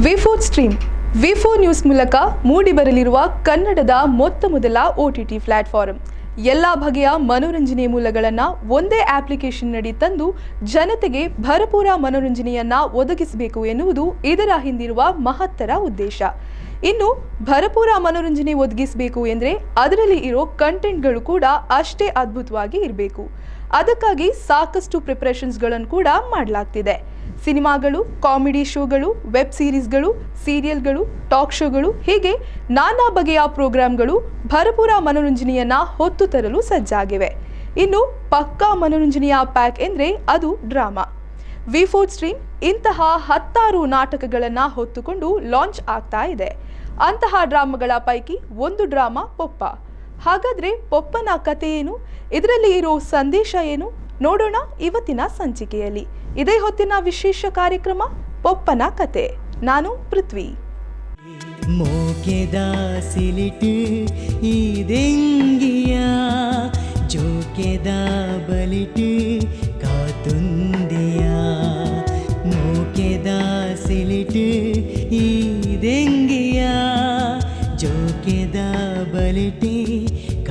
ವಿ4 stream ವಿ4 news ಮೂಲಕ ಮೂಡಿಬರಲಿರುವ ಕನ್ನಡದ ಮೊತ್ತ ಮೊದಲ ಒಟಿಟಿ ಪ್ಲಾಟ್ಫಾರ್ಮ್. ಎಲ್ಲ ಬಗೆಯ ಮನೋರಂಜನೆ ಮೂಲಗಳನ್ನು ಒಂದೇ ಅಪ್ಲಿಕೇಶನ್ನಡಿ ತಂದು ಜನತೆಗೆ ಭರಪೂರ ಮನೋರಂಜನೆಯನ್ನ ಒದಗಿಸಬೇಕು ಎನ್ನುವುದು ಇದರ ಹಿಂದಿರುವ ಮಹತ್ತರ ಉದ್ದೇಶ. ಇನ್ನು ಭರಪೂರ ಮನೋರಂಜನೆ ಒದಗಿಸಬೇಕು ಎಂದರೆ ಅದರಲ್ಲಿ ಇರೋ ಕಂಟೆಂಟ್ಗಳು ಕೂಡ ಅಷ್ಟೇ ಅದ್ಭುತವಾಗಿ ಇರಬೇಕು. ಅದಕ್ಕಾಗಿ ಸಾಕಷ್ಟು ಪ್ರಿಪ್ರೇಷನ್ಸ್ಗಳನ್ನು ಕೂಡ ಮಾಡಲಾಗ್ತಿದೆ. ಸಿನಿಮಾಗಳು, ಕಾಮಿಡಿ ಶೋಗಳು, ವೆಬ್ ಸೀರೀಸ್ಗಳು, ಸೀರಿಯಲ್ಗಳು, ಟಾಕ್ ಶೋಗಳು, ಹೀಗೆ ನಾನಾ ಬಗೆಯ ಪ್ರೋಗ್ರಾಂಗಳು ಭರಪೂರ ಮನೋರಂಜನೆಯನ್ನ ಹೊತ್ತು ತರಲು ಸಜ್ಜಾಗಿವೆ. ಇನ್ನು ಪಕ್ಕಾ ಮನೋರಂಜನೆಯ ಪ್ಯಾಕ್ ಎಂದರೆ ಅದು ಡ್ರಾಮಾ. ವಿ4 ಸ್ಟ್ರೀಮ್ ಇಂತಹ ಹತ್ತಾರು ನಾಟಕಗಳನ್ನು ಹೊತ್ತುಕೊಂಡು ಲಾಂಚ್ ಆಗ್ತಾ ಇದೆ. ಅಂತಹ ಡ್ರಾಮಾಗಳ ಪೈಕಿ ಒಂದು ಡ್ರಾಮಾ ಪೊಪ್ಪ. ಹಾಗಾದ್ರೆ ಪೊಪ್ಪನ ಕಥೆ ಏನು, ಇದರಲ್ಲಿ ಇರೋ ಸಂದೇಶ ಏನು ನೋಡೋಣ ಇವತ್ತಿನ ಸಂಚಿಕೆಯಲ್ಲಿ. ಇದೇ ಹೊತ್ತಿನ ವಿಶೇಷ ಕಾರ್ಯಕ್ರಮ ಪೊಪ್ಪನ ಕತೆ. ನಾನು ಪೃಥ್ವಿ. ಮೋಕೆದ ಸಿಲಿಟು ಇದೆಂಗಿಯ ಜೋಕೆದ ಬಲಿಟು ಕಾತುಂದಿಯ, ಮೋಕೆದ ಸಿಲಿಟು ಇದೆಂಗಿಯ ಜೋಕೆದ ಬಲಿಟೆ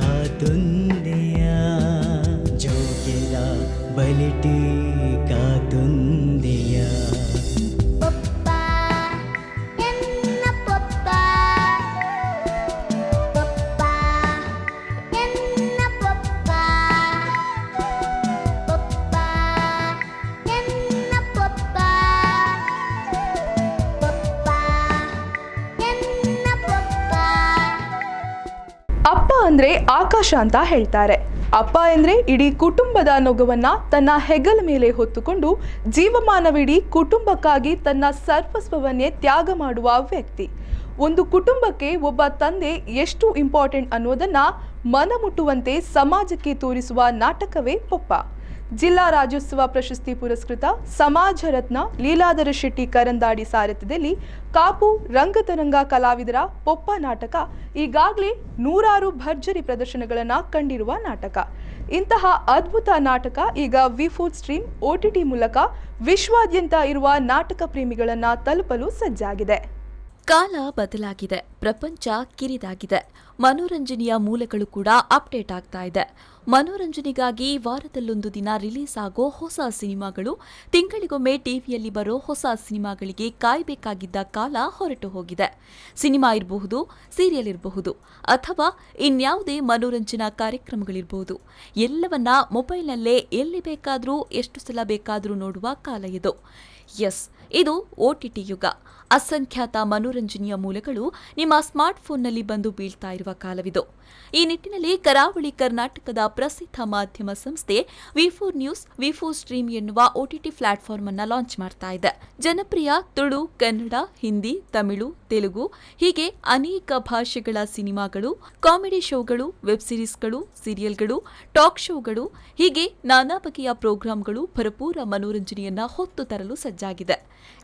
ಕಾತುಂದಿಯ, ಜೋಕೆದ ಬಲಿಟೆ ಕಾತುಂದಿಯ. ಪೊಪ್ಪ ಎನ್ನ ಪೊಪ್ಪ, ಪೊಪ್ಪ ಎನ್ನ ಪೊಪ್ಪ, ಪೊಪ್ಪ ಎನ್ನ ಪೊಪ್ಪ, ಪೊಪ್ಪ ಎನ್ನ ಪೊಪ್ಪ. ಅಪ್ಪ ಅಂದ್ರೆ ಆಕಾಶ ಅಂತ ಹೇಳ್ತಾರೆ. ಅಪ್ಪ ಎಂದ್ರೆ ಇಡೀ ಕುಟುಂಬದ ನೊಗವನ್ನ ತನ್ನ ಹೆಗಲ ಮೇಲೆ ಹೊತ್ತುಕೊಂಡು ಜೀವಮಾನವಿಡೀ ಕುಟುಂಬಕ್ಕಾಗಿ ತನ್ನ ಸರ್ವಸ್ವವನ್ನೇ ತ್ಯಾಗ ಮಾಡುವ ವ್ಯಕ್ತಿ. ಒಂದು ಕುಟುಂಬಕ್ಕೆ ಒಬ್ಬ ತಂದೆ ಎಷ್ಟು ಇಂಪಾರ್ಟೆಂಟ್ ಅನ್ನೋದನ್ನ ಮನಮುಟ್ಟುವಂತೆ ಸಮಾಜಕ್ಕೆ ತೋರಿಸುವ ನಾಟಕವೇ ಪೊಪ್ಪ. ಜಿಲ್ಲಾ ರಾಜ್ಯೋತ್ಸವ ಪ್ರಶಸ್ತಿ ಪುರಸ್ಕೃತ ಸಮಾಜ ರತ್ನ ಲೀಲಾಧರ ಶೆಟ್ಟಿ ಕರಂದಾಡಿ ಸಾರಥ್ಯದಲ್ಲಿ ಕಾಪು ರಂಗತರಂಗ ಕಲಾವಿದರ ಪೊಪ್ಪ ನಾಟಕ ಈಗಾಗಲೇ ನೂರಾರು ಭರ್ಜರಿ ಪ್ರದರ್ಶನಗಳನ್ನು ಕಂಡಿರುವ ನಾಟಕ. ಇಂತಹ ಅದ್ಭುತ ನಾಟಕ ಈಗ ವಿ4 ಸ್ಟ್ರೀಮ್ ಒಟಿಟಿ ಮೂಲಕ ವಿಶ್ವಾದ್ಯಂತ ಇರುವ ನಾಟಕ ಪ್ರೇಮಿಗಳನ್ನು ತಲುಪಲು ಸಜ್ಜಾಗಿದೆ. ಕಾಲ ಬದಲಾಗಿದೆ, ಪ್ರಪಂಚ ಕಿರಿದಾಗಿದೆ, ಮನೋರಂಜನೆಯ ಮೂಲಗಳು ಕೂಡ ಅಪ್ಡೇಟ್ ಆಗ್ತಾ ಇದೆ. ಮನೋರಂಜನೆಗಾಗಿ ವಾರದಲ್ಲೊಂದು ದಿನ ರಿಲೀಸ್ ಆಗೋ ಹೊಸ ಸಿನಿಮಾಗಳು, ತಿಂಗಳಿಗೊಮ್ಮೆ ಟಿವಿಯಲ್ಲಿ ಬರೋ ಹೊಸ ಸಿನಿಮಾಗಳಿಗೆ ಕಾಯಬೇಕಾಗಿದ್ದ ಕಾಲ ಹೊರಟು ಹೋಗಿದೆ. ಸಿನಿಮಾ ಇರಬಹುದು, ಸೀರಿಯಲ್ ಇರಬಹುದು, ಅಥವಾ ಇನ್ಯಾವುದೇ ಮನೋರಂಜನಾ ಕಾರ್ಯಕ್ರಮಗಳಿರಬಹುದು, ಎಲ್ಲವನ್ನ ಮೊಬೈಲ್ನಲ್ಲೇ ಎಲ್ಲಿ ಬೇಕಾದರೂ ಎಷ್ಟು ಸಲ ಬೇಕಾದರೂ ನೋಡುವ ಕಾಲ ಇದು. ಎಸ್, ಇದು ಒಟಿಟಿ ಯುಗ. ಅಸಂಖ್ಯಾತ ಮನೋರಂಜನೆಯ ಮೂಲಗಳು ನಿಮ್ಮ ಸ್ಮಾರ್ಟ್ಫೋನ್ನಲ್ಲಿ ಬಂದು ಬೀಳ್ತಾ ಇರುವ ಕಾಲವಿದು. ಈ ನಿಟ್ಟಿನಲ್ಲಿ ಕರಾವಳಿ ಕರ್ನಾಟಕದ ಪ್ರಸಿದ್ಧ ಮಾಧ್ಯಮ ಸಂಸ್ಥೆ ವಿ4 ನ್ಯೂಸ್ ವಿ4 ಸ್ಟ್ರೀಮ್ ಎನ್ನುವ ಒಟಿಟಿ ಪ್ಲಾಟ್ಫಾರ್ಮ್ ಅನ್ನು ಲಾಂಚ್ ಮಾಡ್ತಾ ಇದೆ. ಜನಪ್ರಿಯ ತುಳು, ಕನ್ನಡ, ಹಿಂದಿ, ತಮಿಳು, ತೆಲುಗು ಹೀಗೆ ಅನೇಕ ಭಾಷೆಗಳ ಸಿನಿಮಾಗಳು, ಕಾಮಿಡಿ ಶೋಗಳು, ವೆಬ್ ಸೀರೀಸ್ಗಳು, ಸೀರಿಯಲ್ಗಳು, ಟಾಕ್ ಶೋಗಳು ಹೀಗೆ ನಾನಾ ಬಗೆಯ ಪ್ರೋಗ್ರಾಂಗಳು ಭರಪೂರ ಮನೋರಂಜನೆಯನ್ನ ಹೊತ್ತು ತರಲು ಸಜ್ಜಾಗಿದೆ.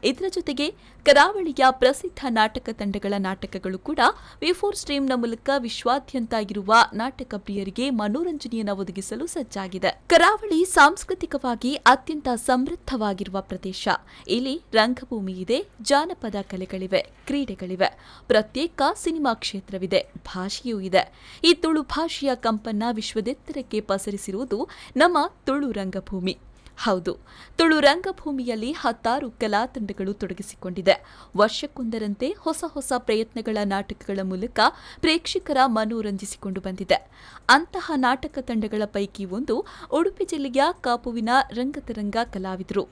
ಇದರ ಜೊತೆಗೆ ಕರಾವಳಿಯ ಪ್ರಸಿದ್ಧ ನಾಟಕ ತಂಡಗಳ ನಾಟಕಗಳು ಕೂಡ ವಿ4 ಸ್ಟ್ರೀಮ್ನ ಮೂಲಕ ವಿಶ್ವಾದ್ಯಂತ ಇರುವ ನಾಟಕ ಪ್ರಿಯರಿಗೆ ಮನೋರಂಜನೆಯನ್ನು ಒದಗಿಸಲು ಸಜ್ಜಾಗಿದೆ. ಕರಾವಳಿ ಸಾಂಸ್ಕೃತಿಕವಾಗಿ ಅತ್ಯಂತ ಸಮೃದ್ಧವಾಗಿರುವ ಪ್ರದೇಶ. ಇಲ್ಲಿ ರಂಗಭೂಮಿ ಇದೆ, ಜಾನಪದ ಕಲೆಗಳಿವೆ, ಕ್ರೀಡೆಗಳಿವೆ, ಪ್ರತ್ಯೇಕ ಸಿನಿಮಾ ಕ್ಷೇತ್ರವಿದೆ, ಭಾಷೆಯೂ ಇದೆ. ಈ ತುಳು ಭಾಷೆಯ ಕಂಪನ್ನ ವಿಶ್ವದೆತ್ತರಕ್ಕೆ ಪಸರಿಸಿರುವುದು ನಮ್ಮ ತುಳು ರಂಗಭೂಮಿ. ಹೌದು, ತುಳು ರಂಗಭೂಮಿಯಲ್ಲಿ ಹತ್ತಾರು ಕಲಾ ತಂಡಗಳು ತೊಡಗಿಸಿಕೊಂಡಿದೆ. ವರ್ಷಕ್ಕೊಂದರಂತೆ ಹೊಸ ಹೊಸ ಪ್ರಯತ್ನಗಳ ನಾಟಕಗಳ ಮೂಲಕ ಪ್ರೇಕ್ಷಕರ ಮನೋರಂಜಿಸಿಕೊಂಡು ಬಂದಿದೆ. ಅಂತಹ ನಾಟಕ ತಂಡಗಳ ಪೈಕಿ ಒಂದು ಉಡುಪಿ ಜಿಲ್ಲೆಯ ಕಾಪುವಿನ ರಂಗತರಂಗ ಕಲಾವಿದರು.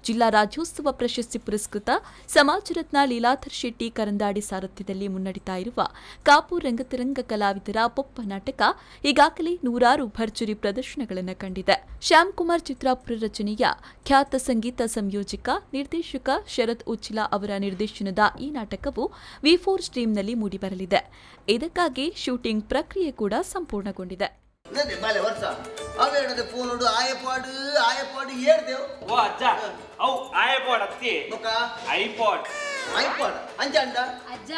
ಜಿಲ್ಲಾ ರಾಜ್ಯೋತ್ಸವ ಪ್ರಶಸ್ತಿ ಪುರಸ್ಕೃತ ಸಮಾಜರತ್ನ ಲೀಲಾಧರ್ ಶೆಟ್ಟಿ ಕರಂದಾಡಿ ಸಾರಥ್ಯದಲ್ಲಿ ಮುನ್ನಡೆತಾ ಇರುವ ಕಾಪು ರಂಗತರಂಗ ಕಲಾವಿದರ ಪೊಪ್ಪ ನಾಟಕ ಈಗಾಗಲೇ ನೂರಾರು ಭರ್ಜರಿ ಪ್ರದರ್ಶನಗಳನ್ನು ಕಂಡಿದೆ. ಶ್ಯಾಮ್ಕುಮಾರ್ ಚಿತ್ರಾಪುರ ರಚನೆಯ ಖ್ಯಾತ ಸಂಗೀತ ಸಂಯೋಜಕ ನಿರ್ದೇಶಕ ಶರತ್ ಉಚ್ಚಿಲ ಅವರ ನಿರ್ದೇಶನದ ಈ ನಾಟಕವು ವಿ4 ಸ್ಟ್ರೀಮ್ನಲ್ಲಿ ಮೂಡಿಬರಲಿದೆ. ಇದಕ್ಕಾಗಿ ಶೂಟಿಂಗ್ ಪ್ರಕ್ರಿಯೆ ಕೂಡ ಸಂಪೂರ್ಣಗೊಂಡಿದೆ. ಓ ಅಜ್ಜ, ಅವು ಐಪಾಡ್ ಅತ್ತಿ ಐಪಾಡ್. ಐಪಾಡ್ ಅಂಜಾಂಡ ಅಜ್ಜ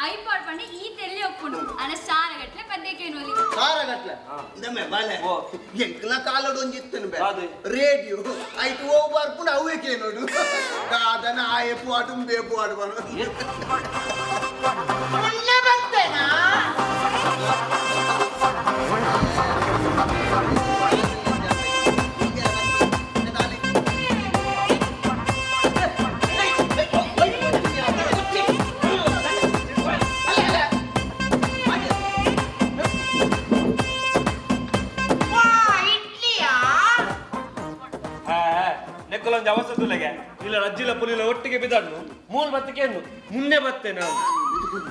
ಐಪಾಡ್ ಪಂಡ ಈ ತೆಲ್ಲಿ ಒಪ್ಪುಂಡು ಅನ ಸಾರಗಟ್ಲೆ ಪದ್ಯಕೇನೋಲಿ ಸಾರಗಟ್ಲೆ ಇಂದಮೆ ಬಾಲೆ ಎಂಕ್ಲ ಕಾಲಡು ಒಂಜಿತ್ತನು ಬೇ ಅದೇ. ರೇಡಿಯೋ ಐಟ್ ಓ ಬರ್ಪುಂಡು ಅವೇ ಕೇನೋಡು ದಾದನ ಆಯೆ ಪುವಾಟು ಬೇ ಪುವಾಡು ಬರು ಮುನ್ನೆ ಬರ್ತೇನಾ? ವಾ, ಇಡ್ಲಿಯಾ? ನೆಕ್ಕಲೊಂದು ಅವಸದುಲೆಗೆ ಇಲ್ಲ ರಜ್ಜಿಲ ಪುಲಿಲ ಒಟ್ಟಿಗೆ ಬಿದ್ದಣ್ಣು ಮೂಲ್ ಬತ್ತಕೇನು ಮುನ್ನೆ ಬತ್ತೆ ನಾವು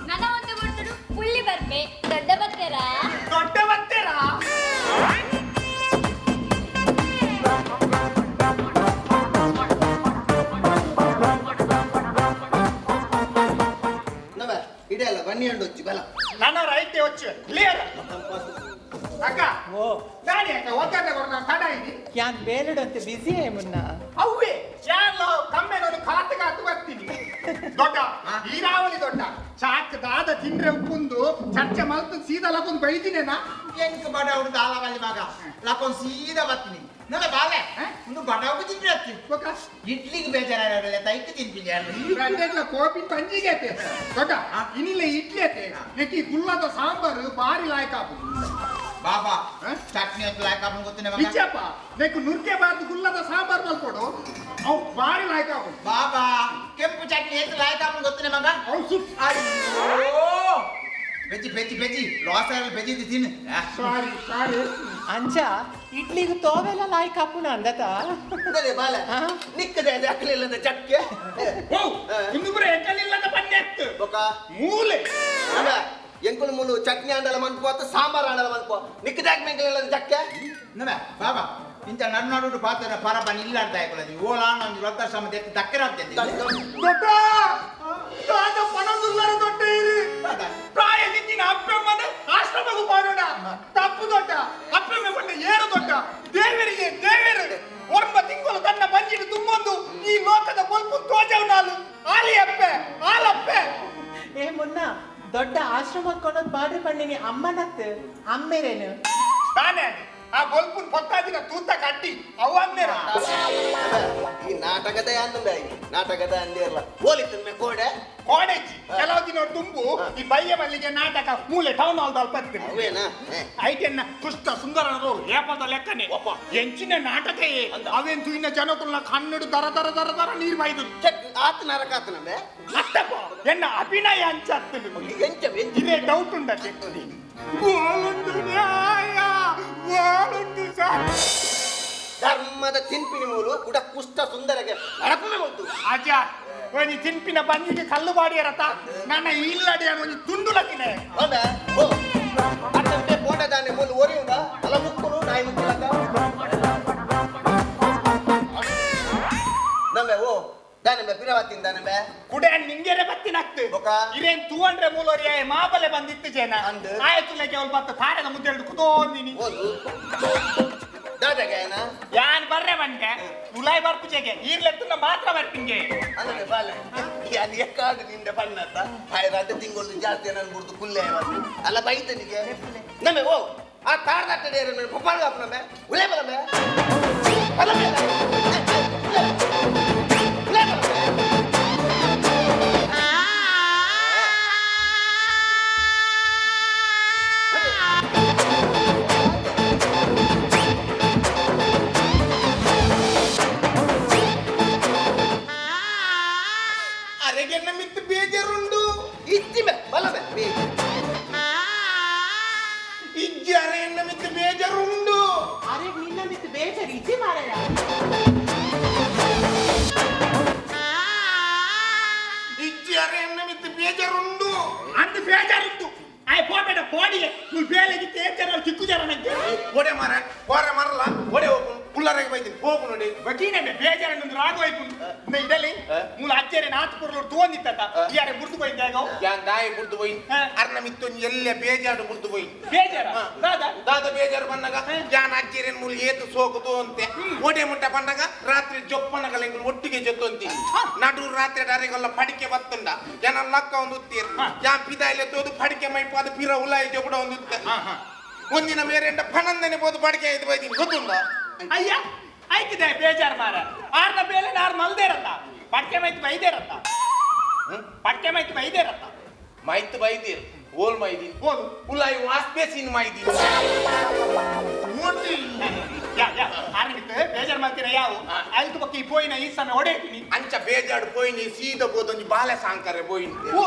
ನನ್ನ ಒಂದು ಗುರ್ತುಡು ಪುಳ್ಳಿ ಬರ್ಪೆ ದೊಡ್ಡ ಬತ್ತೇರಾ ದೊಡ್ಡ ಬರ್ತೇರಾ? ನವ ಇಡೆಯಲ್ಲ ಬನ್ನಿ ಹಣ್ಣು ಹಚ್ಚಿ ಬಲ ನನ್ನ ರೈತೆ ಹೊಚ್ಚು ಕ್ಲಿಯರ್ ಅಕ್ಕ ದಾಡಿ ಅಕ್ಕ ಒಗ್ಗರಣೆ ಕೊಡ್ನ ಕಡ ಇದಿ ಯಾನ್ ಬೇಲುಡಂತೆ ಬಿಸಿ ಮುನ್ನ ಅವ್ವೆ ಯಾರ್ಲೋ ಕಮ್ಮೆನೊಂದು ಕಾತು ಕಾತು ಬರ್ತೀನಿ ದೊಡ್ಡ ಈರಾವಳಿ ದೊಡ್ಡ ಚಾಕ್ ದಾದ ತಿಂಡ್ರೆ ಉಪ್ಪುಂದು ಚರ್ಚೆ ಮಲ್ತು ಸೀದಾ ಲಕೊಂದು ಬೈದಿನೇನಾ ಎಂಕ್ ಬಡವರು ದಾಲವಲ್ಲಿ ಮಗ ಲಕೊಂದು ಸೀದಾ ಬರ್ತೀನಿ ನನ್ನ ಬಾಲೆ ಒಂದು ಬಡವಕ್ಕೆ ತಿಂದ್ರೆ ಅತ್ತಿ ಬೊಕ ಇಡ್ಲಿಗೆ ಬೇಜಾರಾಗಲ್ಲ ತೈಕ್ ತಿನ್ಪಿನಿ ರಂಡೆಗ್ಲ ಕೋಪಿನ ಪಂಜಿಗೆ ಅತೆ ದೊಡ್ಡ ಇನಿಲ್ಲ ಇಡ್ಲಿ ಅತೆ ನೆಕ್ಕಿ ಗುಲ್ಲದ ಸಾಂಬಾರು ಬಾರಿ ಲಾಯ್ಕ ಆಪುಂಡು. ಬಾಬಾ ಹ? ಚಟ್ನಿ ಅಂತ ಲಾಯ್ಕ ಆಪುಂಡು ಗೊತ್ತಿನ ಮಗ ಇಚ್ಚಪ್ಪ ನೆಕ್ಕು ನುರ್ಕೆ ಬಾರ್ದು ಗುಲ್ಲದ ಸಾಂಬಾರ್ ಮಲ್ಕೊಡು ಅವು ಬಾರಿ ಲಾಯ್ಕ ಆಪುಂಡು. ಬಾಬಾ ಕೆಂಪು ಚಟ್ನಿ ಎತ್ತು ಲಾಯ್ಕ ಆಪುಂಡು ಗೊತ್ತಿನ ಮಗ ಅವು ಸುಪ್ ಅಯ್ಯೋ ಬೆಜ್ಜಿ ಬೆಜ್ಜಿ ಬೆಜ್ಜಿ ಲಾಸ್ ಆಗಲ್ಲ ಬೆಜ್ಜಿ ತಿನ್ನು ಸಾರಿ ಸಾರಿ ಅಂಚ ಇಡ್ಲಿಗೆ ತೋವೆಲ್ಲ ಲಾಯ್ಕ್ ಹಾಪುನ ಅಂದತ ಅದೇ ಬಾಲೆ ನಿಕ್ಕದೆ ಅದೇ ಅಕ್ಕಲಿಲ್ಲದ ಚಕ್ಕೆ ಓ ಇಂದು ಎಕ್ಕಲಿಲ್ಲದ ಪನ್ನೆತ್ತು ಬೊಕ ಮೂಲೆ ನವ ಎಂಕುಲು ಮುಲು ಚಟ್ನಿ ಆಂಡಲ ಮನ್ಪು ಅತ್ತ ಸಾಂಬಾರ್ ಆಂಡಲ ಮನ್ಪು ನಿಕ್ಕದಾಗ ಮೆಂಕಲಿಲ್ಲದ ಚಕ್ಕೆ ನಮ ಬಾಬಾ ಇಂಚ ನನ್ನ ನಡುಡು ಪಾತ್ರ ಪರಬನ್ ಇಲ್ಲ ಅಂತ ಆಯ್ಕೊಳ್ಳೋದು ಓಲಾನ ಒಂದು ವೃದ್ಧಾಶ್ರಮ ಎತ್ತು ದಕ್ಕರ ಆಗ್ತದೆ ದೊಡ್ಡ ದಾದ ಪಣದುಲ್ಲರ ದೊಡ್ಡ ಇರು ಪ್ರಾಯ ನಿಂತಿನ ಅಪ್ಪಮ್ಮನ ಆಶ್ರಮಗೂ ಪಾಡೋಣ ತಪ್ಪು ದೊಡ್ಡ ಅಪ್ಪಮ್ಮ ಪಂಡ ಏರು ದೊಡ್ಡ ದೇವರಿಗೆ ದೇವರು ಒರ್ಮ ತಿಂಗಳು ತನ್ನ ಬಂಜಿಡು ತುಂಬೊಂದು ಈ ಲೋಕದ ಬೊಲ್ಪು ತೋಜವನಾಲು ಆಲಿ ಅಪ್ಪೆ ಆಲಪ್ಪೆ ಏ ಮುನ್ನ ದೊಡ್ಡ ಆಶ್ರಮ ಕೊಂಡೋದ್ ಬಾಡ್ರಿ ಪಂಡಿನಿ ಅಮ್ಮನತ್ ಅಮ್ಮೇರೇನು ತಾನೇ ಆ ಬೊಲ್ಪುನ್ ಪೊತ್ತಾದಿನ ತೂತ ಕಟ್ಟಿ ಅವ್ವನ್ನೇರ ಈ ನಾಟಕದ ಅಂದ ನಾಟಕದ ಅಂದಿರಲ್ಲ ಹೋಲಿತ್ತು ಕೋಡೆ ಕೋಡೆಜ್ಜಿ ಕೆಲವು ದಿನ ತುಂಬು ಈ ಬಯ್ಯ ಮಲ್ಲಿಗೆ ನಾಟಕ ಮೂಲೆ ಟೌನ್ ಹಾಲ್ ದಲ್ಪ ಅವೇನಾ ಐಟೆನ್ನ ಕುಷ್ಟ ಸುಂದರನವರು ಏಪದ ಲೆಕ್ಕನೆ ಎಂಚಿನ ನಾಟಕ ಅವೇನ್ ತುಯಿನ ಜನಕುಲ್ನ ಕಣ್ಣು ದರ ದರ ದರ ದರ ನೀರು ಬಾಯ್ದು ಆತ ನರಕ ಆತನಂಬೆ ಅತ್ತಪ್ಪ ಎನ್ನ ಅಭಿನಯ ಅಂಚಾಗ್ತದೆ ಎಂಚ ಎಂಚ ಇದೇ ಡೌಟ್ ಉಂಡತ್ತೆ ಓಲುಂಡು ನ್ಯಾಯ ಓಲುಂಡು ಸರ್ ಧರ್ಮದ ತಿನ್ಪಿನಿ ಮೂಲು ಕುಡ ಕುಷ್ಟ ಸುಂದರಗೆ ನಡಪುಮೆ ಗೊತ್ತು ಅಜ್ಜ ಒಂಜಿ ತಿನ್ಪಿನ ಬಂಜಿಗೆ ಕಲ್ಲು ಬಾಡಿಯರತ ನನ್ನ ಇಲ್ಲಡಿ ಒಂಜಿ ತುಂಡು ಲಕ್ಕಿನೆ ಹೌದಾ ಓ ಅತ್ತಂತೆ ಪೋಟ ದಾನೆ ಮೂಲು ಒರಿ ಉಂಡ ಅಲ್ಲ ಮುಕ್ಕುನು ನಾಯಿ ಮುಕ್ಕುಲಕ್ಕ ನಮ್ಮೆ ಓ ದಾನೆ ಪಿರವತ್ತಿನ ದಾನೆ ಕುಡೆ ನಿಂಗೆರೆ ಬತ್ತಿನಾಗ್ತು ಬೊಕ? ಇರೇನ್ ತೂವಂಡ್ರೆ ಮೂಲೋರಿ ಆಯೆ ಮಾಬಲೆ ಬಂದಿತ್ತು ಜನ ಅಂದ್. ಆಯ್ ತುಲೆಗೆ ಅವಳು ಬತ್ತ ತಾರೆದ ಮುದ್ದೆರಡು ಕುದೋಂದಿನಿ ಓದು ದಾದಾಗೇನ ಯಾನ್ ಬರ್ರೆ ಬಂದೆ ಉಲಾಯ್ ಬರ್ಪುಜೆಗೆ ಈರ್ಲೆತ್ತುನ ಮಾತ್ರ ಬರ್ಪಿಂಗೆ ಅಂದ್ರೆ ಬಾಲೆ ಅಲ್ಲಿ ಎಕ್ಕಾಡು ನಿಂದ ಬಣ್ಣತ್ತ ಹಾಯ್ ರಡ್ಡ ತಿಂಗಳು ಜಾಸ್ತಿ ನನ್ ಬಿಡ್ದು ಕುಲ್ಲೆ ಅಲ್ಲ ಬೈತನಿಗೆ ನಮ್ಮೆ ಓ ಆ ತಾರ್ದಾಟಡೆ ಪಪ್ಪಾಳು ಹಾಕು ನಮ್ಮೆ ಉಲೇ ಬಲಮೆ ಬಲಮೆ ಉಲೇ ಬಲಮೆ ಅರೆಗೆನ್ನ ಮಿತ್ತು ಬೇಜಾರುಂಡು ಇತ್ತಿಮೆ ಬಲಮೆ ಇಜ್ಜಿ ಅರೆಯನ್ನ ಮಿತ್ತು ಬೇಜಾರುಂಡು ಅರೆ ನಿನ್ನ ಮಿತ್ ಬೇಜಾರು ಇಜ್ಜಿ ಮಾರಾಯ ಇಜ್ಜಿ ಅರೆಯನ್ನ ಮಿತ್ತು ಬೇಜಾರುಂಡು ಅಂದ್ ಬೇಜಾರುಂಟು ಆಯ್ ಪೋಪೆಡ ಪೋಡಿಗೆ ನೀವು ಬೇಲೆಗೆ ತೇಜರ ಚಿಕ್ಕು ಜರ ನಂಗೆ ಒಡೆ ಮರ ಕೋರೆ ಮರಲ್ಲ ಒಡೆ ಹೋಗು. ಕುಲ್ಲರೆಗೆ ಬೈದಿನಿ ಹೋಗು ನೋಡಿ ಬಕೀನೆ ಬೇಜಾರನ್ನು ರಾಗವಾಯ್ತು ಇದಲ್ಲಿ ಮೂಲ ಅಜ್ಜರೆ ನಾತ್ ಪೊರ್ಲು ತೋಂದಿತ್ತ ಯಾರೆ ಬುರ್ದು ಬೈದಾಗ ಯಾನ್ ದಾಯಿ ಬುರ್ದು ಪೋಯಿ ಅರ್ನ ಮಿತ್ತೊಂಜಿ ಎಲ್ಲ ಬೇಜಾರು ಬುರ್ದು ಪೋಯಿ ಬೇಜಾರ ದಾದ ದಾದ ಬೇಜಾರು ಬಂದಾಗ ಯಾನ್ ಅಜ್ಜೆರೆನ್ ಮೂಲ ಏತು ಸೋಕು ತೋಂತೆ ಓಡೆ ಮುಟ್ಟ ಬಂದಾಗ ರಾತ್ರಿ ಜೊಪ್ಪನಗಲ ಎಂಗುಲು ಒಟ್ಟಿಗೆ ಜೊತ್ತೊಂತಿ ನಡು ರಾತ್ರಿ ಡಾರೆಗಲ್ಲ ಪಡಿಕೆ ಬತ್ತುಂಡ ಜನ ಲಕ್ಕ ಒಂದು ಉತ್ತೀರ್ ಯಾನ್ ಪಿದಾಯಿಲೆ ತೋದು ಪಡಿಕೆ ಮೈಪಾದ ಪಿರ ಉಲಾಯಿ ಜೊಪಡ ಒಂದು ಉತ್ತೆ ಒಂದಿನ ಮೇರೆಂಡ ಪಣಂದನೆ ಬೋದು ಪಡಿಕೆ ಆಯ್ತು ಬೈದಿನಿ ಗೊತ್ತುಂಡ ಅಯ್ಯ ಆಯ್ತಿದೆ ಬೇಜಾರು ಮಾರ ಆರ್ನ ಬೇಲೆ ನಾರ್ ಮಲ್ದೇರತ್ತ ಪಡ್ಕೆ ಮೈತ್ ಬೈದೇರತ್ತ ಪಡ್ಕೆ ಮೈತ್ ಬೈದೇರತ್ತ ಮೈತ್ ಬೈದಿರ್ ಓಲ್ ಮೈದಿನ್ ಓಲ್ ಉಲಾಯಿ ವಾಸ್ಪೇಸಿನ್ ಮೈದಿನ್ ಯಾ ಯಾ ಆರ್ನಿತ್ತು ಬೇಜಾರು ಮಾಡ್ತೀರ ಯಾವ ಅಲ್ತು ಬಕ್ಕ ಈ ಪೋಯಿನ ಈ ಸಮಯ ಹೊಡೆಯ್ತೀನಿ ಅಂಚ ಬೇಜಾಡು ಪೋಯಿನಿ ಸೀದ ಬೋದೊಂಜಿ ಬಾಲೆ ಸಾಂಕರೆ ಪೋಯಿನಿ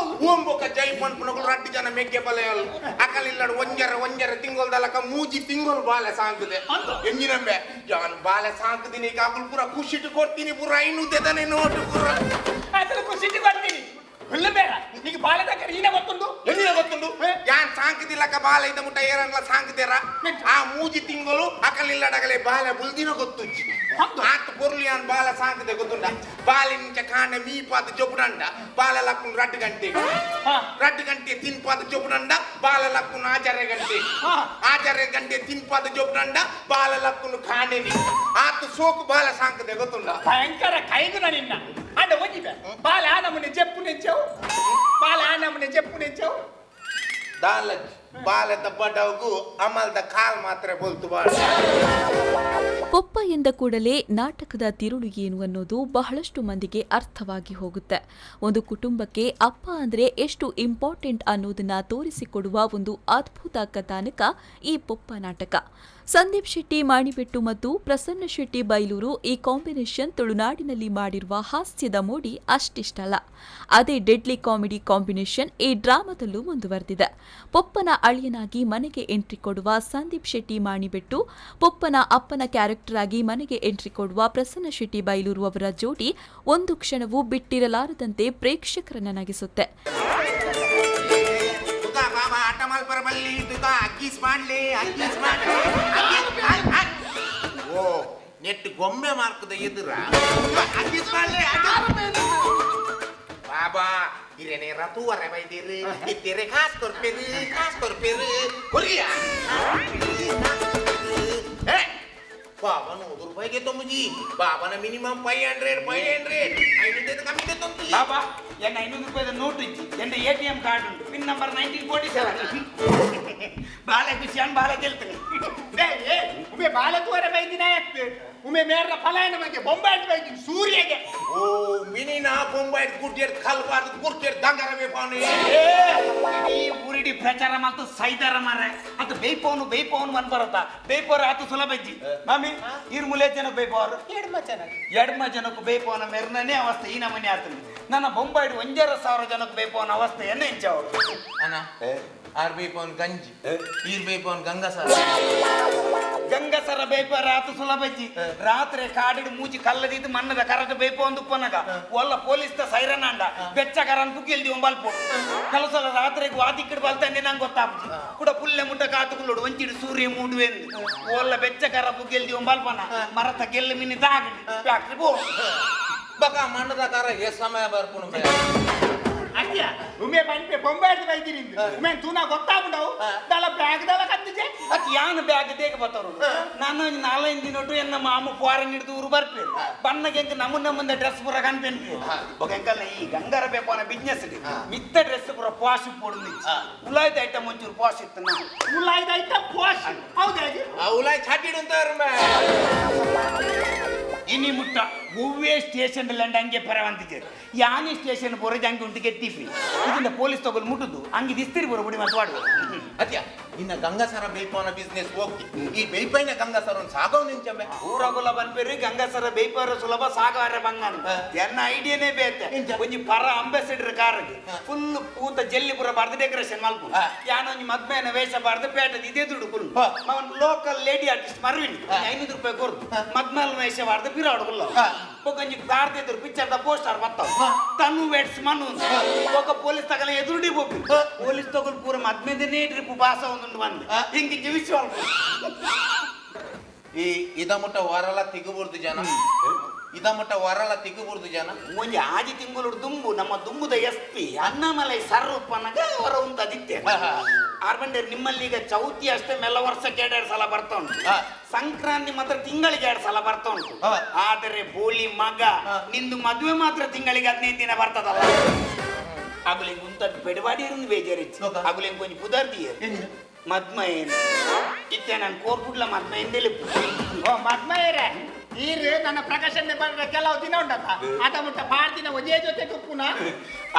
ಓಂಬೊಕ ಜೈ ಪನ್ಪುನಗುಲು ರಡ್ಡು ಜನ ಮೆಗ್ಗೆ ಬಲೆಯಲ್ ಅಕಲಿಲ್ಲಡು ಒಂಜರ ಒಂಜರ ತಿಂಗೊಲ್ದಲಕ ಮೂಜಿ ತಿಂಗೊಲ್ ಬಾಲೆ ಸಾಂಕುದೆ ಎಂಜಿನಂಬೆ ಯಾನ್ ಬಾಲೆ ಸಾಂಕುದಿನಿ ಕಾಕುಲ್ ಪೂರ ಖುಷಿಟ್ಟು ಕೊಡ್ತೀನಿ ಪೂರ ಐನು ದೆದನೆ ನೋಟು ಪೂರ ಅಸಲು ಖುಷಿಟ್ಟು ಕೊಡ್ತೀನಿ ಇಲ್ಲ ಬೇಡ ನಿಮಗೆ ಬಾಲೆ ತಕ್ಕರೆ ಈನ ಗೊತ್ತುಂಡು ಎಂಜಿನ ಗೊತ್ತುಂಡು ಯಾನ್ ಸಾಂಕುದಿಲ್ಲಕ ಬಾಲೆ ಇದ್ದ ಮುಟ್ಟ ಏರನ್ಲ ಸಾಂಕುದೇರ ಆ ಮೂಜಿ ತಿಂಗಳು ಅಕಲಿಲ್ಲಡಗಲೆ ಬಾಲೆ ಬುಲ್ದಿನ ಗೊತ್ತುಜ್ಜಿ ಆತ ಪೊರ್ಲು ಯಾನ್ ಬಾಲ ಸಾಂಕುದೆ ಗೊತ್ತುಂಡ ಬಾಲೆ ನಿಂಚ ಕಾಂಡ ಮೀಪಾದ ಜೊಪುಡಂಡ ಬಾಲ ಲಕ್ಕುನ್ ರಡ್ಡು ಗಂಟೆ ರಡ್ಡು ಗಂಟೆ ತಿನ್ಪಾದ ಜೊಪುಡಂಡ ಬಾಲ ಲಕ್ಕುನ್ ಆಚಾರ್ಯ ಗಂಟೆ ಆಚಾರ್ಯ ಗಂಟೆ ತಿನ್ಪಾದ ಜೊಪುಡಂಡ ಬಾಲ ಲಕ್ಕುನ್ ಕಾಂಡೆನಿ ಆತ ಸೋಕು ಬಾಲ ಸಾಂಕುದೆ ಗೊತ್ತುಂಡ ಭಯಂಕರ ಕೈಗುಣ ನಿನ್ನ ಅಂಡ ಒಂಜಿಬೆ ಬಾಲ ನಮ್ಮನೆ ಜಪ್ಪು ನೆಂಚವು ಬಾಲ ನಮ್ಮನೆ ಜಪ್ಪು ನೆಂಚವು ದಾಲಜ್ ಬಾಲದ ಬಡವಗು ಅಮಲ್ದ ಕಾಲ್ ಮಾತ್ರ ಬೋಲ್ತು ಬಾಳ. ಪೊಪ್ಪ ಎಂದ ಕೂಡಲೇ ನಾಟಕದ ತಿರುಳು ಏನು ಅನ್ನೋದು ಬಹಳಷ್ಟು ಮಂದಿಗೆ ಅರ್ಥವಾಗಿ ಹೋಗುತ್ತೆ. ಒಂದು ಕುಟುಂಬಕ್ಕೆ ಅಪ್ಪ ಅಂದರೆ ಎಷ್ಟು ಇಂಪಾರ್ಟೆಂಟ್ ಅನ್ನೋದನ್ನ ತೋರಿಸಿಕೊಡುವ ಒಂದು ಅದ್ಭುತ ಕಥಾನಕ ಈ ಪೊಪ್ಪ ನಾಟಕ. ಸಂದೀಪ್ ಶೆಟ್ಟಿ ಮಾಣಿಬೆಟ್ಟು ಮತ್ತು ಪ್ರಸನ್ನ ಶೆಟ್ಟಿ ಬೈಲೂರು ಈ ಕಾಂಬಿನೇಷನ್ ತುಳುನಾಡಿನಲ್ಲಿ ಮಾಡಿರುವ ಹಾಸ್ಯದ ಮೋಡಿ ಅಷ್ಟಿಷ್ಟಲ್ಲ. ಅದೇ ಡೆಡ್ಲಿ ಕಾಮಿಡಿ ಕಾಂಬಿನೇಷನ್ ಈ ಡ್ರಾಮಾದಲ್ಲೂ ಮುಂದುವರೆದಿದೆ. ಪೊಪ್ಪನ ಅಳಿಯನಾಗಿ ಮನೆಗೆ ಎಂಟ್ರಿ ಕೊಡುವ ಸಂದೀಪ್ ಶೆಟ್ಟಿ ಮಾಣಿಬೆಟ್ಟು, ಪೊಪ್ಪನ ಅಪ್ಪನ ಕ್ಯಾರೆಕ್ಟರ್ ಆಗಿ ಮನೆಗೆ ಎಂಟ್ರಿ ಕೊಡುವ ಪ್ರಸನ್ನ ಶೆಟ್ಟಿ ಬೈಲೂರು ಅವರ ಜೋಡಿ ಒಂದು ಕ್ಷಣವೂ ಬಿಟ್ಟಿರಲಾರದಂತೆ ಪ್ರೇಕ್ಷಕರನ್ನ ನಗಿಸುತ್ತೆ. ಓ ನೆಟ್ ಗೊಂಬೆ ಮಾರ್ಕದ ಎದುರ ಬಾಬಾ ಇರೇನೆ ರತುವರೆ ಬೈದಿರಿ ಇತ್ತಿರೆ ಕಾಸು ಕೊರ್ಪೇರು ಕಾಸು ಕೊರ್ಪೇರು ಕೊರಿಯಾ ಬಾಬಾ 100 ರೂಪಾಯಿಗೆ ತೊಂಬುಜಿ ಬಾಬಾನ ಮಿನಿಮಮ್ 500 500 500 ಕಮ್ಮಿ ತೊಂಬುಜಿ ಬಾಬಾ ಎನ್ನ 500 ರೂಪಾಯಿದ ನೋಟ್ ಇಜ್ಜಿ ಎನ್ನ ATM card ಉಂಟು ಪಿನ್ ನಂಬರ್ 1947 ಬಾಳೆ ಖುಷಿ ಅನ್ ಬಾಳೆ ಗೆಲ್ತೀನಿ ಉಮೆ ಬಾಳೆ ತೋರೆ ಬೈದಿನ ಯಾಕ್ತೆ ಉಮೆ ಮೇರ್ನ ಫಲಾಯನ ಬಗ್ಗೆ ಬೊಂಬಾಯಿ ಬೈದಿನಿ ಸೂರ್ಯಗೆ ಓ ಮಿನಿನಾ ಬೊಂಬಾಯಿ ಗುಡ್ಡೇರ್ ಕಲ್ಬಾರ್ದು ಗುಡ್ಡೇರ್ ದಂಗರವೇ ಪಾನೆ ಈ ಊರಿಡಿ ಪ್ರಚಾರ ಮಾತು ಸೈದಾರ ಮಾರೆ ಅದು ಬೇಯ್ಪವನು ಬೇಯ್ಪವನು ಮನ್ ಬರತ್ತ ಬೇಯ್ಪವ್ರ ಆತು ಸುಲಭ ಇಜ್ಜಿ ಮಾಮಿ ಇರ್ ಮುಲೆ ಜನಕ್ಕೆ ಬೇಯ್ಪವರು ಎಡ್ಮ ಜನಕ್ಕೂ ಬೇಯ್ಪವನ ಮೆರ್ನನೇ ಅವಸ್ಥೆ ಈ ನಮನೆ ಆತನಿ ನನ್ನ ಬೊಂಬಾಯಿ 1,500 ಜನಕ್ಕೆ ಬೇಯ್ಪವನ ಅವಸ್ಥೆ ಎನ್ನ ಹೆಂಚವರು ಅಣ್ಣ ಆರ್ ಬೇಯ್ಪವನ್ ಗಂಜಿ ಈರ್ ಬೇಯ್ಪವನ್ ಗಂಗಸರ ಗಂಗಸರ ಬೇಯ್ಪರ ಆತು ಸುಲಭಜ್ಜಿ ರಾತ್ರಿ ಕಾಡಿಡು ಮೂಜಿ ಕಲ್ಲದಿದ್ದು ಮನ್ನದ ಕರಟ ಬೇಯ್ಪ ಒಂದು ಉಪ್ಪನಗ ಒಲ್ಲ ಪೊಲೀಸ್ ಸೈರನ್ ಅಂಡ ಬೆಚ್ಚ ಕರನ್ ಪುಗ್ಗಿಲ್ದಿ ಒಂಬಲ್ಪು ಕೆಲಸಲ ರಾತ್ರಿಗೆ ವಾದಿಕ್ಕಿಡು ಬಲ್ತಂದೆ ನಂಗೆ ಗೊತ್ತಾಪುಜಿ ಕೂಡ ಪುಲ್ಲೆ ಮುಟ್ಟ ಕಾತುಕೊಳ್ಳೋಡು ಒಂಚಿಡು ಸೂರ್ಯ ಮೂಡುವೆಂದು ಒಲ್ಲ ಬೆಚ್ಚ ಕರ ಪುಗ್ಗಿಲ್ದಿ ಒಂಬಲ್ಪನ ಮರತ ಗೆಲ್ಲು ಮಿನಿ ತಾಗಡಿ ಫ್ಯಾಕ್ಟ್ರಿ ಪೋ ಬಕ ಮಣ್ಣದ ಕರ ಎ ಸಮಯ ಬರ್ಪುನು ಅಯ್ಯ ಉಮೆ ಪನ್ಪೆ ಬೊಂಬಾಯಿ ಬೈದಿನಿ ಉಮೆ ತೂನಾ ಗೊತ್ತಾಗುಂಡವು ದಲ ಬ್ಯಾಗ್ ದಲ ಕತ್ತಿಜೆ ಅತ್ ಯಾನ್ ಬ್ಯಾಗ್ ದೇಗ ಬತ್ತವರು ನಾನು 4-5 ದಿನೊಟ್ಟು ಎನ್ನ ಮಾಮ ಫಾರಿನ್ ಹಿಡಿದು ಊರು ಬರ್ಪೇರು ಬನ್ನಗೆ ಎಂಕ ನಮ್ಮನ್ನ ನಮ್ಮಂದ ಡ್ರೆಸ್ ಪೂರ ಕನ್ಪೆನ್ಪೇರು ಬೊಕ ಈ ಗಂಗಾರ ಬೇಪವನ ಬಿಸ್ನೆಸ್ ಮಿತ್ತ ಡ್ರೆಸ್ ಪೂರ ಪಾಶ್ ಪೋಡು ಉಲಾಯ್ದ ಐಟಮ್ ಒಂಚೂರು ಪಾಶ್ ಇತ್ತು ನಾ ಉಲಾಯ್ದ ಐಟಮ್ ಪಾಶ್ ಹೌದಾಗಿ ಉಲಾಯ್ ಛಾಟಿಡು ಅಂತ ಇನಿ ಮುಟ್ಟ ಒವ್ವೇ ಸ್ಟೇಷನ್ ಲ್ಯಾಂಡ್ ಹಂಗೆ ಪರವಂತಿದ್ದೆ ಯಾನಿ ಸ್ಟೇಷನ್ ಪೋರಜ್ ಹಂಗೆ ಉಂಟು ಗೆತ್ತೀಪಿ ಇದನ್ನ ಪೊಲೀಸ್ ತಗೊಳ್ಳು ಮುಟ್ಟುದು ಹಂಗೆ ದಿಸ್ತಿರಿ ಬರೋ ಬುಡಿ ಮತ್ತೆ ಮಾಡುದು ಅತ್ಯ ನಿನ್ನ ಗಂಗಾಸರ ಬೇಯ್ಪವನ ಬಿಸ್ನೆಸ್ ಹೋಗಿ ಈ ಬೇಯ್ಪೈನ ಗಂಗಾಸರ ಸಾಗೋ ನಿಂಚಮ್ಮೆ ಊರಗುಲ ಬನ್ಪೇರಿ ಗಂಗಾಸರ ಬೇಯ್ಪರ ಸುಲಭ ಸಾಗವಾರ ಬಂಗಾನ ಎನ್ನ ಐಡಿಯಾನೇ ಬೇತೆ ಒಂಜಿ ಪರ ಅಂಬಾಸಿಡರ್ ಕಾರ್ಗೆ ಫುಲ್ ಪೂತ ಜೆಲ್ಲಿ ಪೂರ ಬಾರ್ದು ಡೆಕೋರೇಷನ್ ಮಲ್ಪು ಯಾನೊಂಜಿ ಮದ್ಮೇನ ವೇಷ ಬಾರ್ದು ಪೇಟದ ಇದೇ ದುಡ್ಡು ಫುಲ್ ಅವನ್ ಲೋಕಲ್ ಲೇಡಿ ಆರ್ಟಿಸ್ಟ್ ಮರ್ವಿನ್ 500 ರೂಪಾಯಿ ಕೊರ್ದು ಮದ್ಮೇಲೆ ವೇಷ ಬಾರ್ದು ಪಿರಾಡು ಒಂಜಿ ಕಾರ್ದ ಎದುರು ಪಿಕ್ಚರ್ the poster ಬತ್ತಾವ ತನು ವೆಟ್ಸ್ ಮನು ఒక ಪೊಲೀಸ್ ತಗಲ ಎದುರುಡಿ ಪೋಪಿ ಪೊಲೀಸ್ ತಗಲ್ ಪೂರ ಮದ್ಮೇದನೇ ಟ್ರಿಪ್ ಪಾಸ ಒಂದುಂಡು ಬಂದು ಹಿಂಗೆ ವಿಶ್ವ ಈ ಇದ ಮುಟ್ಟ ವರಲ ತಿಗುಬುರ್ದು ಜನ, ಇದ ಮುಟ್ಟ ವರಲ ತಿಗುಬುರ್ದು ಜನ. ಒಂಜಿ ಆಜಿ ತಿಂಗಳು ದುಂಬು ನಮ್ಮ ದುಂಬುದ ಎಸ್ ಪಿ ಅಣ್ಣಾಮಲೈ ಸರ್ ಉಪ್ಪನಾಗ ಹೊರ ಉಂತದಿತ್ತೆ. ಆರ್ಬಂಡೇರ್ ನಿಮ್ಮಲ್ಲಿ ಈಗ ಚೌತಿ ಅಷ್ಟೇ ಮೆಲ್ಲ ವರ್ಷಕ್ಕೆ 2 ಸಲ ಬರ್ತಾ ಉಂಟು, ಸಂಕ್ರಾಂತಿ ಮಾತ್ರ ತಿಂಗಳಿಗೆ 2 ಸಲ ಬರ್ತಾ ಉಂಟು. ಆದರೆ ಬೋಳಿ ಮಗ ನಿಂದು ಮದುವೆ ಮಾತ್ರ ತಿಂಗಳಿಗೆ 15 ದಿನ ಬರ್ತದಲ್ಲ. ಅಗುಲಿಂಗ್ ಉಂತದ್ದು ಬೆಡವಾಡಿ ಬೇಜಾರಿತ್ತು. ಅಗುಲಿಂಗ್ ಕೊಂಚ ಪುದರ್ದಿಯರು ಮದ್ಮ ಏನು ಇತ್ತೆ ನಾನು ಕೋರ್ಪುಡ್ಲ ಮದ್ಮ ಎಂದೆಲ್ಲಿ. ಓ ಮದ್ಮಯರೇ, ಈರು ನನ್ನ ಪ್ರಕಾಶನೆ ಬಂದ್ರೆ ಕೆಲವು ದಿನ ಉಂಡತ್ತ ಅದ ಮುಟ್ಟ ಬಾಳ ದಿನ ಒಂದೇ ಜೊತೆ ಉಪ್ಪುನ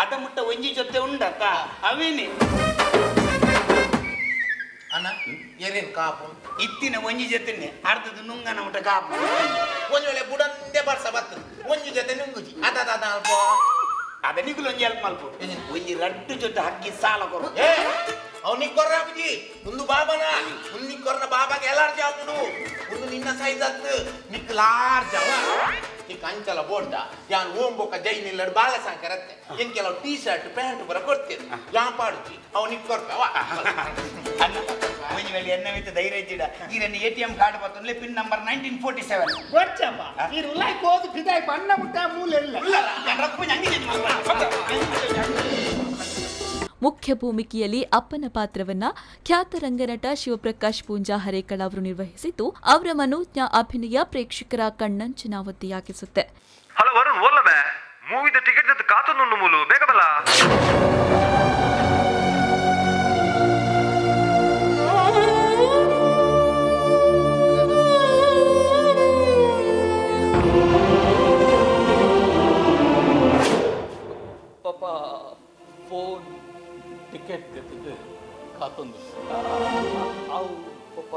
ಅದ ಮುಟ್ಟ ಒಂಜಿ ಜೊತೆ ಉಂಡತ್ತ ಅವೇನೆ ಅಣ್ಣ ಏನೇನು ಕಾಪು ಇತ್ತಿನ ಒಂಜಿ ಜೊತೆನೆ ಅರ್ಧದ ನುಂಗನ ಮುಟ್ಟ ಕಾಪು. ಒಂಜಿ ವೇಳೆ ಬುಡಂದೆ ಬರ್ಸ ಬರ್ತದೆ ಒಂಜಿ ಜೊತೆ ನುಂಗುಜಿ ಅದ ಅಲ್ಪ ಅದ ನಿಗುಲು ಒಂಜಿ ಅಲ್ಪ ಮಲ್ಪ ಒಂಜಿ ರಡ್ಡು ಜೊತೆ ಹಕ್ಕಿ ಸಾಲ ಕೊರು. ಅವನಿಗೆ ಕೊರ್ರ ಅಪ್ಪುಜಿ, ಒಂದು ಬಾಬನ ಮುಂದಿಗೆ ಕೊರ್ನ ಬಾಬಾಗೆ ಎಲಾರ್ಜಿ ಆಪುಡು, ಒಂದು ನಿನ್ನ ಸೈಜ್ ಅತ್ತು ನಿಕ್ ಲಾರ್ಜ್ ಅವ ನಿಕ್ ಅಂಚಲ ಬೋಡ್ಡ ಯಾನ್ ಓಂಬೊಕ್ಕ ಜೈನ್ ಇಲ್ಲಡ್ ಬಾಲ ಸಾಂಕರತ್ತೆ ಏನ್ ಕೆಲವು T shirt pant ಬರ ಕೊಡ್ತೇನೆ ಯಾನ್ ಪಾಡುಜಿ ಅವನಿಗೆ ಕೊರ್ಪವ. ಒಂಜಿ ವೇಳೆ ಎನ್ನ ಮಿತ್ತ ಧೈರ್ಯ ಇಜ್ಜಿಡ ಈ ನನ್ನ ATM card ಬತ್ತೊಂದ್ಲೆ pin number 1947 ಗೊಚ್ಚಪ್ಪ. ಈ ಉಲಾಯ್ಕ್ ಹೋದು ಫಿದಾಯ್ ಬಣ್ಣ ಮುಟ್ಟ ಮೂಲೆ ಇಲ್ಲ. ಮುಖ್ಯ ಭೂಮಿಕೆಯಲ್ಲಿ ಅಪ್ಪನ ಪಾತ್ರವನ್ನ ಖ್ಯಾತ ರಂಗನಟ ಶಿವಪ್ರಕಾಶ್ ಪೂಂಜಾ ಹರೇಕಳ ಅವರು ನಿರ್ವಹಿಸಿದ್ದು, ಅವರ ಮನೋಜ್ಞ ಅಭಿನಯ ಪ್ರೇಕ್ಷಕರ ಕಣ್ಣಂಚಿನ ಒದ್ದೆಯಾಗಿಸುತ್ತೆ. ಹಲೋ ವರುಣ್, ಓಲ್ಲಬೆ ಮೂವಿದ ಟಿಕೆಟ್ ಕಾತು ಮೂಲು ಬೇಗ ಬಲ. ಪಾಪ ಫೋನ್ ಟಿಕೆಟ್ ತೆಗೆದು ಕಾತೊಂದು ಅವು ಪಾಪ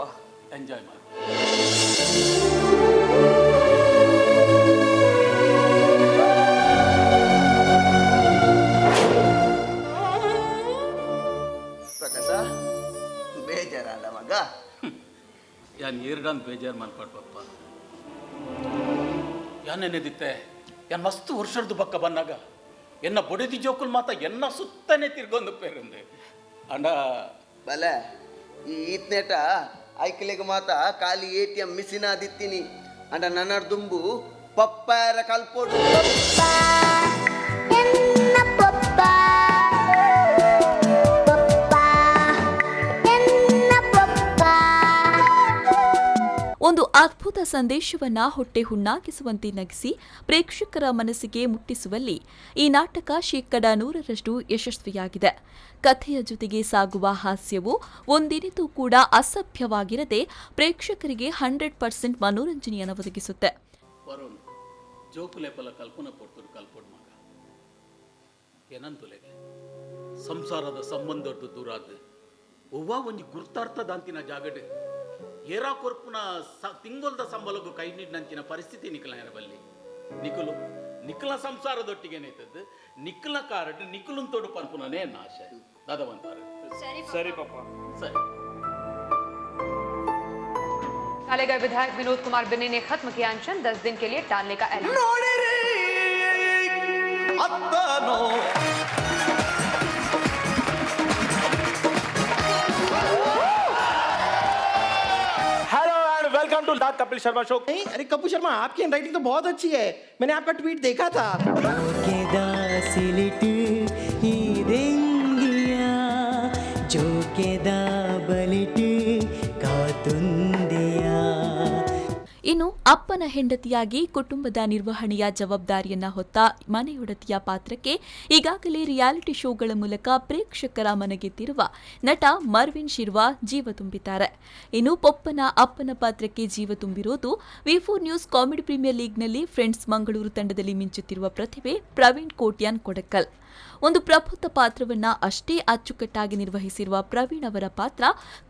ಎಂಜಾಯ್ ಮಾಡಿ. ಪ್ರಕಾಶ ಬೇಜಾರಲ್ಲ ಮಗ? ಯಾನ್ ಏರ್ಡಾನ್ ಬೇಜಾರು ಮಾಡ್ಪಾಡು ಪಪ್ಪ. ಯಾನೇನಿದಿತ್ತೆ ಯಾನ್ ಮಸ್ತ್ ವರ್ಷದ ಪಕ್ಕ ಬಂದಾಗ ಎನ್ನ ಬೊಡೆದಿ ಜೋಕುಲ್ ಮಾತ ಎನ್ನ ಸುತ್ತನೆ ತಿರ್ಗೊಂದು ಪೇರಂದೆ ಅಂಡ ಬಲೆ ಈ ಈತ್ನೇಟ ಐಕ್ಲೆಗ್ ಮಾತ ಖಾಲಿ ATM ಮಿಸಿನ ದಿತ್ತೀನಿ ಅಂಡ ನನ್ನ ದುಂಬು ಪಪ್ಪಾರ ಕಲ್ಪೋಡು. ಒಂದು ಅದ್ಭುತ ಸಂದೇಶವನ್ನ ಹೊಟ್ಟೆ ಹುಣ್ಣಾಗಿಸುವಂತೆ ನಗಿಸಿ ಪ್ರೇಕ್ಷಕರ ಮನಸ್ಸಿಗೆ ಮುಟ್ಟಿಸುವಲ್ಲಿ ಈ ನಾಟಕ 100% ಯಶಸ್ವಿಯಾಗಿದೆ. ಕಥೆಯ ಜೊತೆಗೆ ಸಾಗುವ ಹಾಸ್ಯವು ಒಂದಿನಿತೂ ಕೂಡ ಅಸಭ್ಯವಾಗಿರದೆ ಪ್ರೇಕ್ಷಕರಿಗೆ 100% ಮನೋರಂಜನೆಯನ್ನು ಒದಗಿಸುತ್ತೆ. ಸಂಸಾರದ ಸಂಬಂಧದ್ದು ದೂರಾದ ಒವ್ವ ಒಂಜಿ ಗುರ್ತಾರ್ಥದಾಂತಿನ ಜಾಗಡೆ ಏರಾ ಕೊರ್ಪುನ ತಿಂಗೊಲ್ದ ಸಂಬಳಕ್ಕೂ ಕೈ ನೀಡಿನಂಚಿನ ಪರಿಸ್ಥಿತಿ ನಿಖಲ ಬಲ್ಲಿ ನಿಖಲು ನಿಖಲ ಸಂಸಾರದೊಟ್ಟಿಗೇನೈತದ್ದು ನಿಖಲ ಕಾರಡ್ ನಿಖಲುನ್ ತೋಡು ಪನ್ಪುನೇ ಆಶೆ ದಾದವಂತಾರೆ. ಸರಿ ಪಾಪ ಸರಿ. निकाले गए विधायक विनोद कुमार बिन्नी ने खत्म किया अनशन, 10 दिन के लिए टालने का ऐलान। Welcome to the Kapil Sharma show. नहीं, अरे कपिल शर्मा आपकी हैंडराइटिंग तो बहुत अच्छी है, मैंने आपका ट्वीट देखा था। ಇನ್ನು ಅಪ್ಪನ ಹೆಂಡತಿಯಾಗಿ ಕುಟುಂಬದ ನಿರ್ವಹಣೆಯ ಜವಾಬ್ದಾರಿಯನ್ನ ಹೊತ್ತ ಮನೆಯೊಡತಿಯ ಪಾತ್ರಕ್ಕೆ ಈಗಾಗಲೇ ರಿಯಾಲಿಟಿ ಶೋಗಳ ಮೂಲಕ ಪ್ರೇಕ್ಷಕರ ಮನಗೆದ್ದಿರುವ ನಟ ಮರ್ವಿನ್ ಶಿರ್ವಾ ಜೀವ ತುಂಬಿದ್ದಾರೆ. ಇನ್ನು ಪೊಪ್ಪನ ಅಪ್ಪನ ಪಾತ್ರಕ್ಕೆ ಜೀವ ತುಂಬಿರೋದು V4 news comedy premier ಲೀಗ್ನಲ್ಲಿ friends Mangaluru ತಂಡದಲ್ಲಿ ಮಿಂಚುತ್ತಿರುವ ಪ್ರತಿಭೆ ಪ್ರವೀಣ್ ಕೋಟ್ಯಾನ್ ಕೊಡಕ್ಕಲ್. ಒಂದು ಪ್ರಬುದ್ಧ ಪಾತ್ರವನ್ನ ಅಷ್ಟೇ ಅಚ್ಚುಕಟ್ಟಾಗಿ ನಿರ್ವಹಿಸಿರುವ ಪ್ರವೀಣ್ ಅವರ ಪಾತ್ರ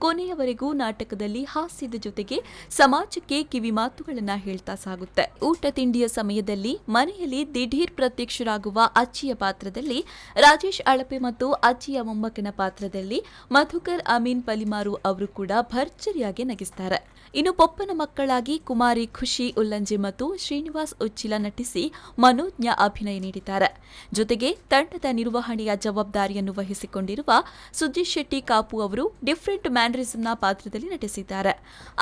ಕೊನೆಯವರೆಗೂ ನಾಟಕದಲ್ಲಿ ಹಾಸ್ಯದ ಜೊತೆಗೆ ಸಮಾಜಕ್ಕೆ ಕಿವಿ ಮಾತುಗಳನ್ನು ಹೇಳ್ತಾ ಸಾಗುತ್ತೆ. ಊಟ ತಿಂಡಿಯ ಸಮಯದಲ್ಲಿ ಮನೆಯಲ್ಲಿ ದಿಢೀರ್ ಪ್ರತ್ಯಕ್ಷರಾಗುವ ಅಜ್ಜಿಯ ಪಾತ್ರದಲ್ಲಿ ರಾಜೇಶ್ ಅಳಪೆ ಮತ್ತು ಅಜ್ಜಿಯ ಮೊಮ್ಮಗನ ಪಾತ್ರದಲ್ಲಿ ಮಧುಕರ್ ಅಮೀನ್ ಪಲಿಮಾರು ಅವರು ಕೂಡ ಭರ್ಜರಿಯಾಗಿ ನಗಿಸ್ತಾರೆ. ಇನ್ನು ಪೊಪ್ಪನ ಮಕ್ಕಳಾಗಿ ಕುಮಾರಿ ಖುಷಿ ಉಲ್ಲಂಜೆ ಮತ್ತು ಶ್ರೀನಿವಾಸ್ ಉಚ್ಚಿಲ ನಟಿಸಿ ಮನೋಜ್ಞ ಅಭಿನಯ ನೀಡಿದ್ದಾರೆ. ಜೊತೆಗೆ ತಂಡದ ನಿರ್ವಹಣೆಯ ಜವಾಬ್ದಾರಿಯನ್ನು ವಹಿಸಿಕೊಂಡಿರುವ ಸುಜಿತ್ ಶೆಟ್ಟಿ ಕಾಪು ಅವರು ಡಿಫರೆಂಟ್ ಮ್ಯಾನರಿಸಂನ ಪಾತ್ರದಲ್ಲಿ ನಟಿಸಿದ್ದಾರೆ.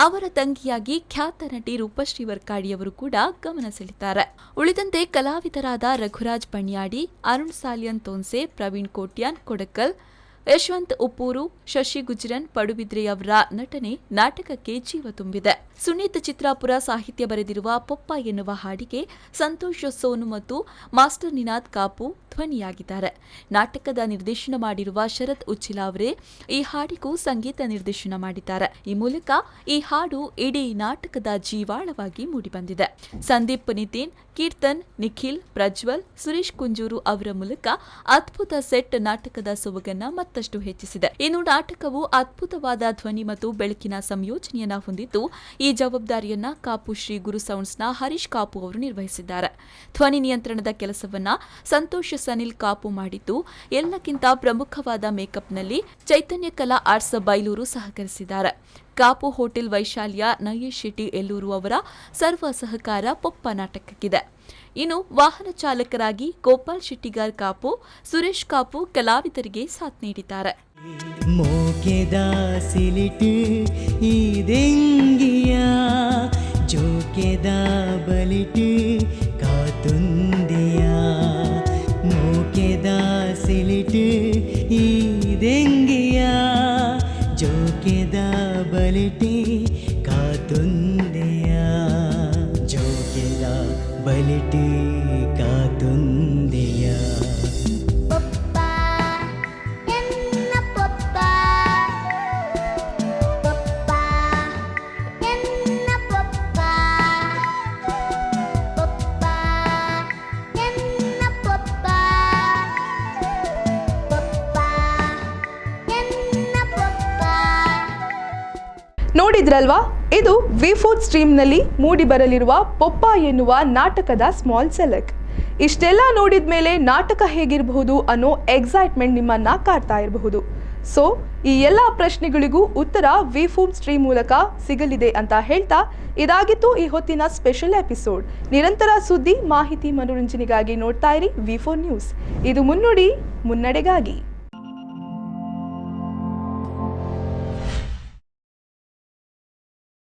ಅವರ ತಂಗಿಯಾಗಿ ಖ್ಯಾತ ನಟಿ ರೂಪಶ್ರೀ ವರ್ಕಾಡಿಯವರು ಕೂಡ ಗಮನ ಸೆಳೆದಿದ್ದಾರೆ. ಉಳಿದಂತೆ ಕಲಾವಿದರಾದ ರಘುರಾಜ್ ಪಣ್ಯಾಡಿ, ಅರುಣ್ ಸಾಲಿಯನ್ ತೋನ್ಸೆ, ಪ್ರವೀಣ್ ಕೋಟ್ಯಾನ್ ಕೊಡಕಲ್, ಯಶವಂತ್ ಉಪ್ಪೂರು, ಶಶಿ ಗುಜ್ರನ್ ಪಡುಬಿದ್ರೆಯವರ ನಟನೆ ನಾಟಕಕ್ಕೆ ಜೀವ ತುಂಬಿದೆ. ಸುನೀತ್ ಚಿತ್ರಾಪುರ ಸಾಹಿತ್ಯ ಬರೆದಿರುವ ಪೊಪ್ಪ ಎನ್ನುವ ಹಾಡಿಗೆ ಸಂತೋಷ್ ಸೋನು ಮತ್ತು ಮಾಸ್ಟರ್ ನಿನಾದ್ ಕಾಪು ಧ್ವನಿಯಾಗಿದ್ದಾರೆ. ನಾಟಕದ ನಿರ್ದೇಶನ ಮಾಡಿರುವ ಶರತ್ ಉಚ್ಚಿಲ ಅವರೇ ಈ ಹಾಡಿಗೂ ಸಂಗೀತ ನಿರ್ದೇಶನ ಮಾಡಿದ್ದಾರೆ. ಈ ಮೂಲಕ ಈ ಹಾಡು ಇಡೀ ನಾಟಕದ ಜೀವಾಳವಾಗಿ ಮೂಡಿಬಂದಿದೆ. ಸಂದೀಪ್ ನಿತಿನ್, ಕೀರ್ತನ್, ನಿಖಿಲ್, ಪ್ರಜ್ವಲ್, ಸುರೇಶ್ ಕುಂಜೂರು ಅವರ ಮೂಲಕ ಅದ್ಭುತ ಸೆಟ್ ನಾಟಕದ ಸೊಬಗನ್ನ ಮತ್ತಷ್ಟು ಹೆಚ್ಚಿಸಿದೆ. ಇನ್ನು ನಾಟಕವು ಅದ್ಭುತವಾದ ಧ್ವನಿ ಮತ್ತು ಬೆಳಕಿನ ಸಂಯೋಜನೆಯನ್ನ ಹೊಂದಿದ್ದು, ಈ ಜವಾಬ್ದಾರಿಯನ್ನ ಕಾಪು ಶ್ರೀ ಗುರು ಸೌಂಡ್ಸ್ನ ಹರೀಶ್ ಕಾಪು ಅವರು ನಿರ್ವಹಿಸಿದ್ದಾರೆ. ಧ್ವನಿ ನಿಯಂತ್ರಣದ ಕೆಲಸವನ್ನ ಸಂತೋಷ್ ಸನಿಲ್ ಕಾಪು ಮಾಡಿದ್ದು, ಎಲ್ಲಕ್ಕಿಂತ ಪ್ರಮುಖವಾದ ಮೇಕಪ್ನಲ್ಲಿ ಚೈತನ್ಯ ಕಲಾ ಆರ್ಟ್ಸ್ ಬೈಲೂರು ಸಹಕರಿಸಿದ್ದಾರೆ. ಕಾಪು ಹೋಟೆಲ್ ವೈಶಾಲ್ಯ ನಯೇಶ್ ಶೆಟ್ಟಿ ಎಲ್ಲೂರು ಅವರ ಸರ್ವ ಸಹಕಾರ ಪೊಪ್ಪ ನಾಟಕಕ್ಕಿದೆ. ಇನ್ನು ವಾಹನ ಚಾಲಕರಾಗಿ ಗೋಪಾಲ್ ಶೆಟ್ಟಿಗಾರ್ ಕಾಪು, ಸುರೇಶ್ ಕಾಪು ಕಲಾವಿದರಿಗೆ ಸಾಥ್ ನೀಡಿದ್ದಾರೆ. ನೋಡಿದ್ರಲ್ವಾ, ಇದು ವಿ4 ಸ್ಟ್ರೀಮ್ನಲ್ಲಿ ಮೂಡಿಬರಲಿರುವ ಪೊಪ್ಪ ಎನ್ನುವ ನಾಟಕದ ಸ್ಮಾಲ್ ಸೆಲೆಕ್ಟ್. ಇಷ್ಟೆಲ್ಲ ನೋಡಿದ ಮೇಲೆ ನಾಟಕ ಹೇಗಿರಬಹುದು ಅನ್ನೋ ಎಕ್ಸೈಟ್ಮೆಂಟ್ ನಿಮ್ಮನ್ನ ಕಾಡ್ತಾ ಇರಬಹುದು. ಸೊ ಈ ಎಲ್ಲ ಪ್ರಶ್ನೆಗಳಿಗೂ ಉತ್ತರ ವಿ4 ಸ್ಟ್ರೀಮ್ ಮೂಲಕ ಸಿಗಲಿದೆ ಅಂತ ಹೇಳ್ತಾ ಇದಾಗಿತ್ತು ಈ ಹೊತ್ತಿನ ಸ್ಪೆಷಲ್ ಎಪಿಸೋಡ್. ನಿರಂತರ ಸುದ್ದಿ, ಮಾಹಿತಿ, ಮನೋರಂಜನೆಗಾಗಿ ನೋಡ್ತಾ ಇರಿ ವಿ4 ನ್ಯೂಸ್. ಇದು ಮುನ್ನುಡಿ ಮುನ್ನಡೆಗಾಗಿ.